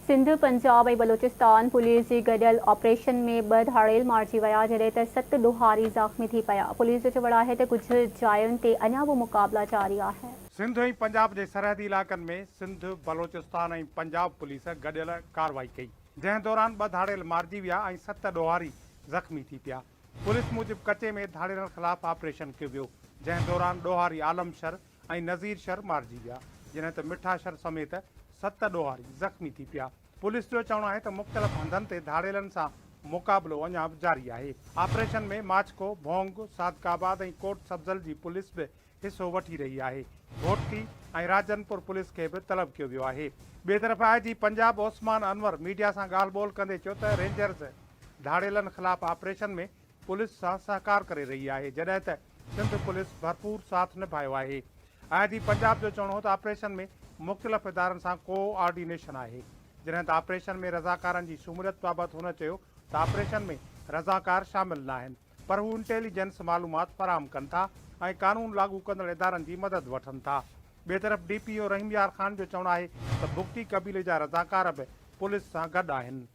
Sindh, Punjab ۽ Balochistan police جي گڏيل operation ۾ ٻه ڌاڙيل مارجي ويا، جڏهن ته ست ڏوهاري زخمي ٿي پيا. پوليس جو چوڻ آهي ته ڪجهه جاين تي اڃا به مقابلا جاري آهن. سنڌ ۽ پنجاب جي سرحدي علائقن ۾ سنڌ، بلوچستان ۽ پنجاب پوليس گڏيل ڪارروائي ڪئي، جنهن دوران ٻه ڌاڙيل مارجي ويا ۽ ست ڏوهاري زخمي ٿي پيا. پوليس موجب ڪچي ۾ ڌاڙيلن خلاف آپريشن ڪيو ويو، جنهن دوران ڏوهاري عالم شر ۽ نذير شر مارجي ويا، جڏهن ته مٺا شر سميت ست ڏوهاري زخمي ٿي پيا. پوليس جو چوڻ آهي ته مختلف هنڌن تي ڌاڙيلن سان مقابلو اڃا به جاري آهي. آپريشن ۾ ماڇڪو، ڀونگ، صادق آباد ۽ ڪوٽ سبزل جي پوليس به حصو وٺي رهي آهي. گهوٽڪي ۽ راجنپور پوليس کي به طلب ڪيو ويو آهي. ٻئي طرف I G Punjab Usman Anwar media سان ڳالهه ٻولهه ڪندي چيو ته رينجرز ڌاڙيلن خلاف آپريشن ۾ پوليس سان سهڪار ڪري رهي آهي جڏهن ته سنڌ پوليس ڀرپور ساٿ نڀايو آهي. آء جي پنجاب جو چوڻ هو ته آپريشن ۾ مختلف ادارن سان ڪو آرڊينيشن آهي جڏهن ته آپريشن ۾ رضاڪارن جي شموليت بابت هن چيو ته آپريشن ۾ رضاڪار شامل ناهن پر هو انٽيليجنس معلومات فراهم ڪن ٿا ۽ قانون لاڳو ڪندڙ ادارن جي مدد وٺن ٿا. ٻئي طرف D P O Rahim Yar Khan جو چوڻ آهي ته بگٽي قبيلي جا رضاڪار به پوليس سان گڏ آهن.